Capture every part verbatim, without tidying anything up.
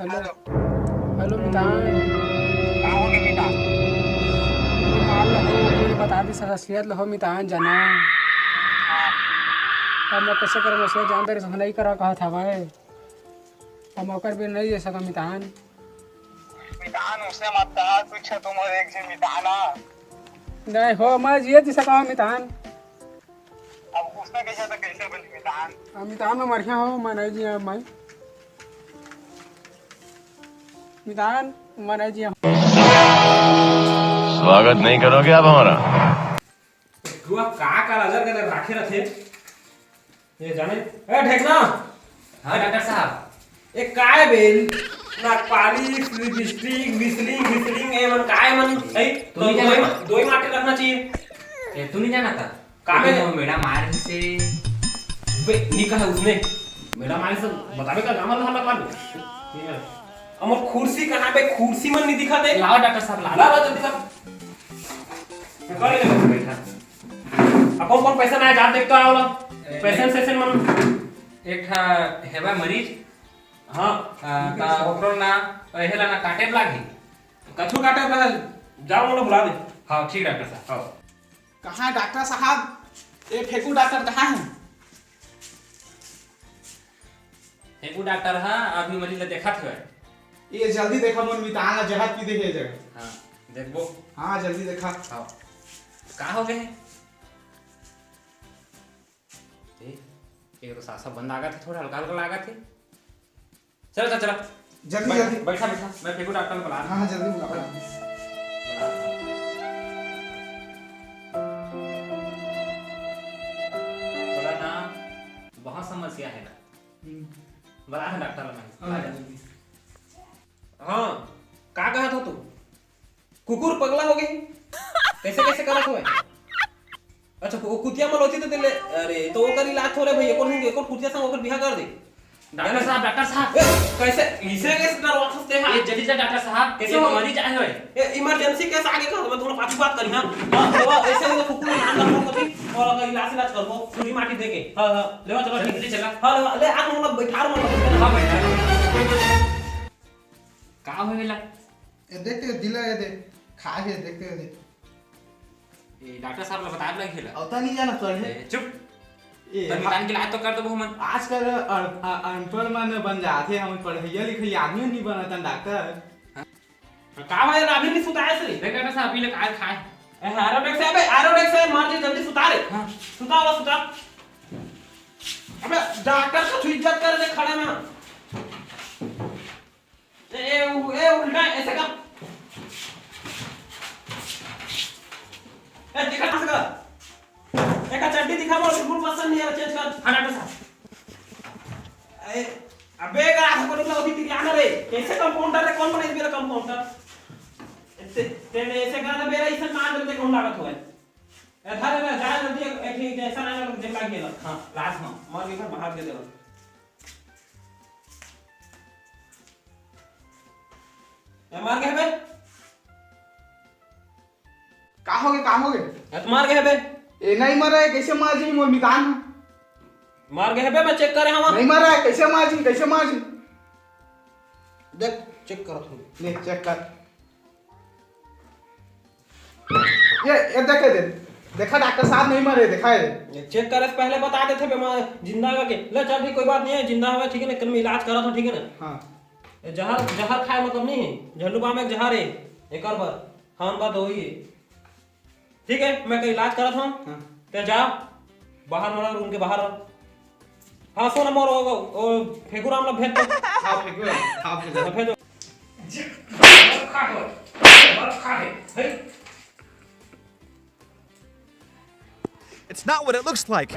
Hello. Hello. Hello मितान। का हो गे मितान? ये माल ला हो, ये बता दे, सर, असलियत ला हो मितान, जाना। हाँ। अब मैं कैसे करूँ, मैं सोच जानते रहे, नहीं करा कहा था भाई। हम ओकर भी नहीं दे सका मितान। मितान, उसे मत कहा, कुछ तुम और एक झन मितान आ। नहीं हो, मैं जिए जी सका मितान। अब उसने कैसे तो कैसे बनी मितान? अब मितान में मरिया हो, मैं नहीं जिया, मैं। मितान, मैं नहीं जिया। स्वागत नहीं करोगे आप हमारा? तू अब का का नजर के राखे रखे? ये जाने, ए ढेकना। हाँ डॉक्टर साहब। ए काय बे? ना पालिश, लिपस्टिक, विसलिंग, विसलिंग, ए मन काय मन? ए, तू नहीं तो जाना? दो ही, दो ही माटे रखना चाहिए। ए, तू नहीं जाना था? का तू बे? तो मेरा मार से। बे, नहीं कहा उसने। मेरा मार से बतावे का गामा ला लगा दो। ठीक है। अमर कुर्सी कहाँ बे? कुर्सी मन नहीं दिखा दे। लाओ डॉक्टर साहब, लाओ। ला, ला, जल्दी ला। कर ले। बैठा। अब कौन कौन पैसा ना है, जा देख तो आओ ना। ए, पैसा नहीं। सेशन मन। एक ठा हेबा मरीज। हाँ। आ, का ओकरो ना, पहला ना काटे लागी। कछु काटे पहले जाओ ना बुला दे। हाँ, ठीक डॉक्टर साहब। हाँ। कहाँ है डॉक्टर साहब? ये फेंकू डॉक्टर कहाँ है? फेंकू डॉक्टर हा, अभी मरीज ला देखत हवे। ये जल्दी देखा, मोर मितान ला जहर पी दे हे जगह। हाँ, देखबो। हाँ, जल्दी देखा। हाँ। का हो गए? ए, ये तो सासा बंद लागत है, थोड़ा हल्का हल्का लागत है। चल, चल, चल। जल्दी, बैठ, जल्दी। बैठा, बैठा। मैं फेंकू डॉक्टर को बुला रहा हूँ। हाँ, हाँ, जल्दी बुला। बोला ना, बहुत समस्या है ना। हम्म। बड़ा है डॉक्टर लगा। हाँ, जल्दी। हाँ, का कहत हो तू? कुकुर पगला हो गए? कैसे, कैसे करत हुए? अच्छा, वो कुतिया मल होती तो तेले, अरे, तो ओकर इलाज थोड़े भाई, एको दिन, एको कुतिया संग ओकर बिहा कर दे। डॉक्टर साहब, डॉक्टर साहब। ए, कैसे? इसे कैसे डरवात हस ते हा? ये जल्दी जा डॉक्टर साहब, कैसे ये हो? मरीज आए हुए। ए, इमरजेंसी केस आगे का, मैं थोड़ा पाछू बात करी, हाँ? हाँ, तो ऐसे में तो कुकुर नाम रखो कभी, और अगर इलाज, इलाज करबो, पूरी माटी देके। हाँ, हाँ, ले चलो, ठीक है। चला। हाँ, ले, ले, आज मतलब बैठार मतलब। हाँ, बैठार। का होएला? ए, देख ते दिला, ये दे, खा हे, देख ते दे। ए, डॉक्टर साहब ला बताए लग हेला। अवता नहीं जाना तो है। ए, चुप। ए, तन हा- मितान के इलाज तो कर दो हमन। आजकल अन-, अ-, अनपढ़ मन बन जाथे, हम पढ़ैया लिखैया आदमी नहीं बनतन डॉक्टर। हाँ। का भाई, अभी नहीं सुताए से? देख डॉक्टर साहब, अभी ले काय खाए? ए, आरोडेक्स है बे, आरोडेक्स है, मार दे, जल्दी सुता रे। हाँ। सुता, वो सुता। अबे, डॉक्टर का तू इज्जत कर दे खड़े में। ए, ए, उ-, ए, उल्टा ऐसे कर। ए, दिखा, ऐसे कर। एक चड्डी दिखा, मोर बिल्कुल पसंद नहीं है, चेंज कर। हाँ, डॉक्टर साहब। ए, अबे, का हाथ को निकला, अभी तिरियाना रे। कैसे कंपाउंडर रे, कौन बनाई मेरा कंपाउंडर? ते, तेने ऐसे करा ना, मेरा इसे मार देते, कौन लागत हुआ है? ए, धर, धर, जा जल्दी, एक, एक, एक जैसा ना लगे, जब लाग गेला। हाँ, लास्ट में, मार के घर बाहर दे देला। ए, मार के हबे? का हो गे, का हो गे? ए, तो मार के हबे? ए, नहीं मरा है, कैसे मार जी मोर मितान? मार के हबे, मैं चेक करे हवा। नहीं मरा है, कैसे मार जी, कैसे मार जी? देख, चेक करत हूँ। ले, चेक कर। ये, ये देखे दे, देखा डॉक्टर साहब नहीं मरे, देखा है। ये चेक करे से पहले बता देते बे, मैं जिंदा हवा के। ले चल ठीक, कोई बात नहीं है, जिंदा हवा, ठीक है ना, कल मैं इलाज करा था, ठीक है ना? हाँ। ये जहर, जहर खाए मतलब नहीं है, झंडू बाम एक जहर है, एक और बार, हाँ बात वही है। ठीक है, मैं कहीं इलाज करा था, हाँ। ते जा, बाहर वाला रूम के बाहर रह। हाँ, सुन, मोर ओ, ओ, फेगुराम ला भेज दो। हाँ, फेगुराम, हाँ, भेज दो। हाँ, भेज दो। जे, बरखा हो, बरखा है, है। It's not what it looks like.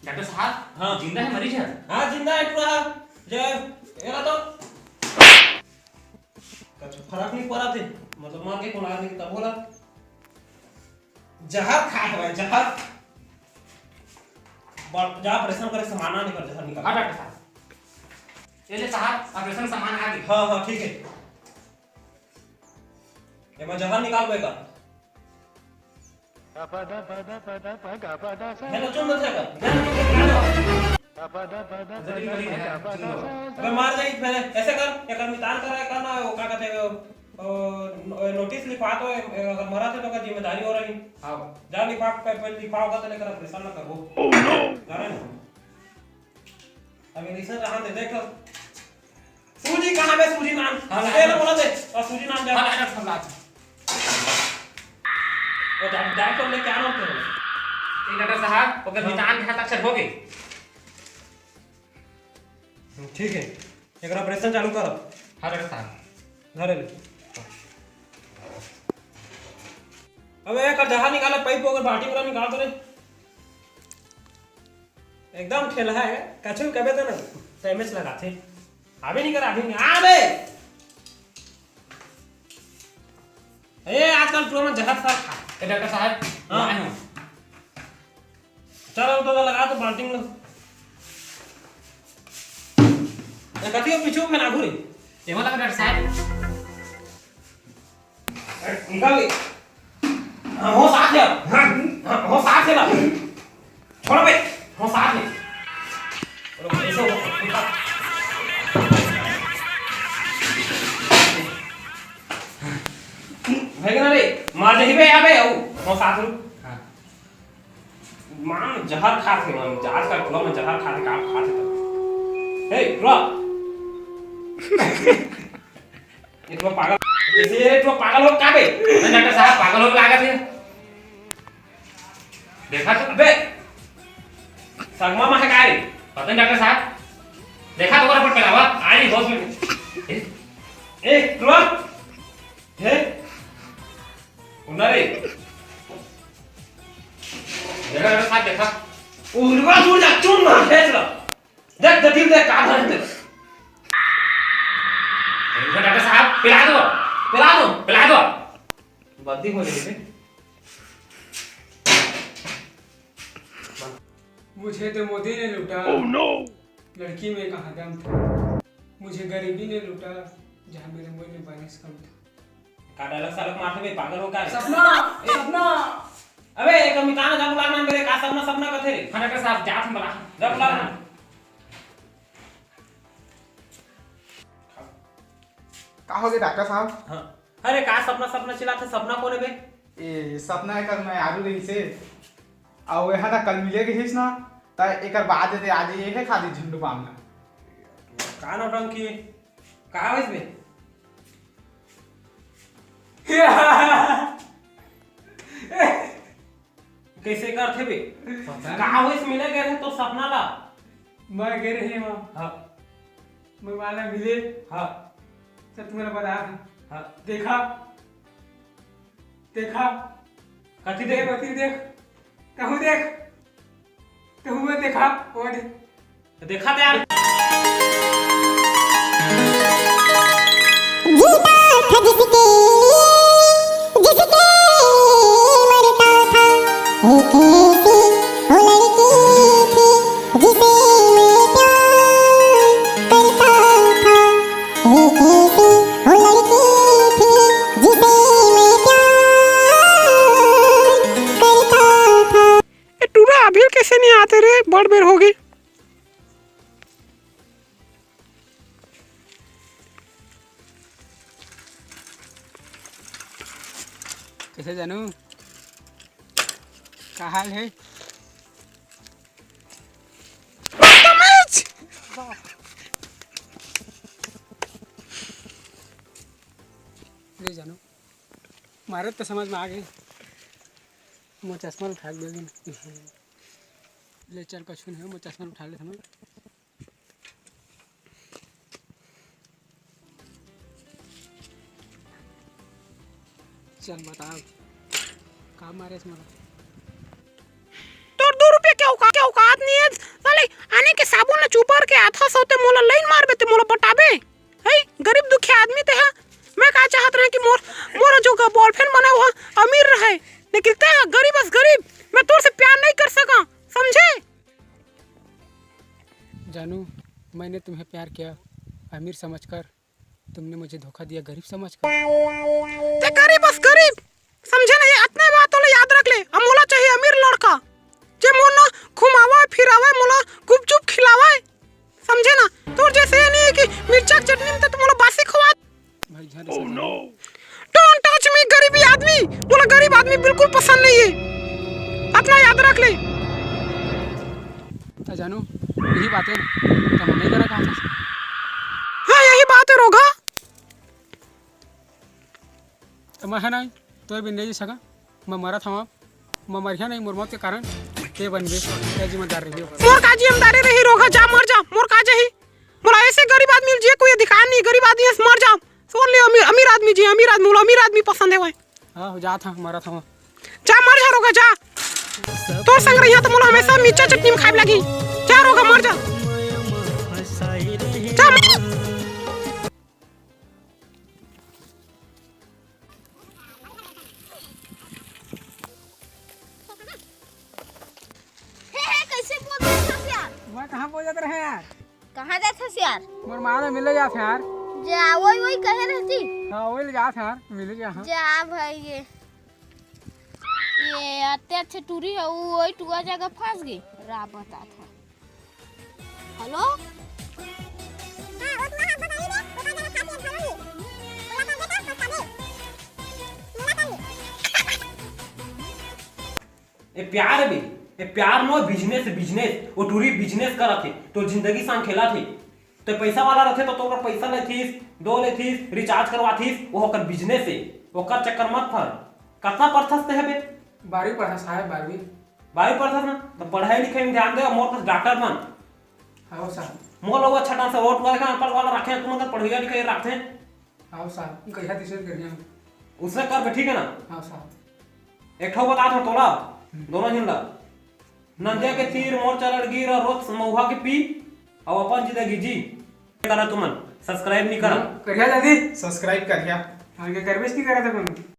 Doctor साहब, हाँ। जिंदा है मरीज है? हाँ, जिंदा है पूरा। जे, एला तो कछु फर्क नहीं पड़ा थे, मतलब मर के कौन आदमी की तब बोला। जहर खाए हवय, जहर। बड़, जा ऑपरेशन करे, सामान आ निकल, जहर निकल। हाँ, डॉक्टर साहब। ये ले साहब, ऑपरेशन सामान आ गई। हाँ, हाँ, ठीक है। एमा जहर निकाल बेटा। हेलो, चुन मत जाकर। ध्यान दे, ध्यान दे। अबे मार जाई, पहले ऐसे कर, एक मितान कर, कर ना, वो का कहते हैं, वो, वो नो-, नोटिस लिखवा तो, अगर मरा थे तो का जिम्मेदारी हो रही। हाँ। जा लिखवा, पे-, पहले लिखवा होगा तो लेकर ऑपरेशन ना करबो। Oh no! जा रहे हैं। अभी ऐसा रहा दे, देख। सूजी कहाँ बे, सूजी नान? हाँ, ले लो, बोला दे। और सूजी नान जा। हाँ, डॉक्टर साहब, ला। और डॉ-, डॉक्टर ने क्या नाम तेरा? ए, डॉक्टर साहब, ओकर हाँ। मितान के हस्ताक्षर हो गए। ठीक है, एक ऑपरेशन चालू करो। हाँ, डॉक्टर साहब। धरे ले। अबे, एक जहाँ निकाले, पाइप अगर बाल्टी वाला निकाल दे रे। एकदम ठेलहा है, कछु कबे तो ना, डैमेज लगाथे। अभी नहीं कर, अभी नहीं, आ बे। ए, आजकल टुरा मन जहर साग खा। ए, डॉक्टर साहब, हाँ। आए हूँ। चल, वो तो लगा तो बाल्टी में। ए, कथी हो पीछू में ना घूरे? एमा लगा, डॉक्टर साहब। निकाल ले। हाँ, हो साथ है। हाँ, हाँ, हो साथ है ना। छोड़ बे। हो साथ है। अरे, ऐसे हो। है कि ना रे? मार दे बे, अबे, आओ। हो साथ रुक। हाँ। मान जहर खात हे, मान जहर का टोला में जहर खात हे, का खात हे तो। हे, टोला। ये तो पागल, जैसे ये तो पागल हो का बे? नहीं, डॉक्टर साहब, पागल हो लागत है। देखा तो अबे, सगमा मा है का रे? पता नहीं, डॉक्टर साहब। देखा तो ओकर पर पहला, आई होश में। ए? ए, टुआ? हे? उन्ना रे? देखा, डॉक्टर साहब, देखा। उड़वा दूर जा, चुन मार, भेज ला। देख, देख, देख, का भर दे। देखो डॉक्टर साहब, पिला दो, पिला दो, पिला दो। बंदी हो गई। मुझे तो मोदी ने लूटा। Oh no! लड़की में कहाँ दम था। मुझे गरीबी ने लूटा, जहाँ मेरे मुंह में बैलेंस कम था। का डायलॉग साला मारथे बे, पागल हो का रे? सपना, ए, सपना। अबे, एक मितान जा बुला ना मेरे, का सपना, सपना कथे रे? हाँ, डॉक्टर साहब, जात हम बुला। जा बुला ना। का हो गए डॉक्टर साहब? हाँ। अरे, का सपना, सपना चिल्लाथे, सपना कोन हे बे? ए, सपना एकर मैं आलू रहीस हे। अउ एहा ना कल मिले गईस ना, त एकर बाद दे आज ये हे खादी झंडू बाम ना। का नौटंकी? का होइस बे? कैसे करथे बे? पता नहीं। का होइस, मिले गए रहे तो सपना ला? मैं गए रहे वहाँ। हाँ। मैं वाला मिले। हाँ। तो तुम्हारा बता। हाँ। देखा। देखा। कथी देख, देख? बती देख। कहूँ देख। कहूँ मैं देखा। वो देख। तो देखा तो यार। जीता था जिसके लिए, जिसके लिए मरता था। एक ऐसी वो लड़की थी, जिसे मैं प्यार करता था। एक ऐसी वो लड़की थी, जिसे मैं प्यार करता था। ए टूरा, अभी कैसे नहीं आते रे? बड़ बेर हो गई। कैसे जानू, का हाल है? ले जानू, मारत तो समझ में आ गई। मोर चश्मा उठा के दे दिन। ले चल, कछु नहीं हो, मोर चश्मा उठा ले समझ। चल बताओ, का मारे इस मरद? तोर दो रुपया के औका-, के औकात नहीं है, साले आने के साबुन ला चुपर के आथा सौते मोला लाइन मारबे ते मोला पटाबे? है, गरीब दुखिया आदमी ते हा। मैं का चाहत रहे कि मोर, मोर जो ग-, बॉयफ्रेंड बना हुआ अमीर रहे, लेकिन ते हा गरीब अस गरीब, मैं तोर से प्यार नहीं कर सका, समझे? जानू, मैंने तुम्हें प्यार किया अमीर समझकर, तुमने मुझे धोखा दिया गरीब समझकर। ते गरीब अस गरीब, समझे नहीं? अतने बात तोला याद रख ले। अब मोला चाहिए अमीर लड़का, जे मोर ना घुमावे फिरावे, मोला गुपचुप खिलावे। ये बिल्कुल पसंद नहीं है, अतना याद रख ले। त जानू, यही बात है ना, त मम्मी करा कहा था। हाँ, यही बात है रोघा। त मैं है ना, तो बिन नहीं जी सका, मैं मरत हवा, मैं मरिया नहीं, मोर मौत के कारण ते बनबे, ते जिम्मेदार रही। मोर का जिम्मेदारी रही रोघा, जा मर जा, मोर का जही। मोला ऐसे गरीब आदमी जी कोई अधिकार नहीं, गरीब आदमी से मर जा। सुन लियो, अमीर, अमीर आदमी जी, अमीर आदमी, मोला अमीर आदमी पसंद है भाई। हाँ, जात हाँ, मरत हवा। जा मर जा रोघा, जा। तोर संग रहिया त मोला हमेशा मिर्चा चटनी में खाए लगी। जा रोघा, मर जा। जा मर। हे, हे, कैसे बोल रहे हो यार? मैं कहाँ बोल जात रहे यार? कहाँ जात हस यार? मोर माँ ले मिले जात यार। जा, वही, वही कहे रहती। हाँ, वही ले जात यार, मिले जा, हाँ। जा भाई, ये, ये अत्ते अच्छे टूरी है, वो वही टुआ जगह फंस गई। रा बता था। हेलो? ए प्यार बे, ए प्यार नो, बिजनेस, बिजनेस। वो टूरी बिजनेस करत हे, तो जिंदगी संग खेलत हे। तो पैसा वाला रहते तो तोर पैसा लेथिस, दो लेथिस, रिचार्ज करवाथिस, वो ओकर बिजनेस हे, ओकर चक्कर मत फर। कतना पढ़थस ते हबे? बारहवीं पढ़ा साहब, बारहवीं। बारहवीं पढ़थस ना, तो पढ़ाई लिखाई में ध्यान दे, मोर कस डॉक्टर बन। हाँ साहब। मोर लोग अच्छा ढंग से रोड वाला, अनपढ़ वाला रखे, तुमन कर पढ़ाई लिखाई रखते। हाँ साहब, कहिया तीसरे करिया। उसने कर बे, ठीक है ना? हाँ साहब। एक ठो बता दो तोला, हम्म। दोनों झन ला। नंदिया के तीर मोर चलड़ गिर और रोज महुआ के पी, और अपन जिंदगी जी। करा तुमन, subscribe नहीं करा। करिया दादी। Subscribe करिया। आगे करबेच नहीं करा था कोनो।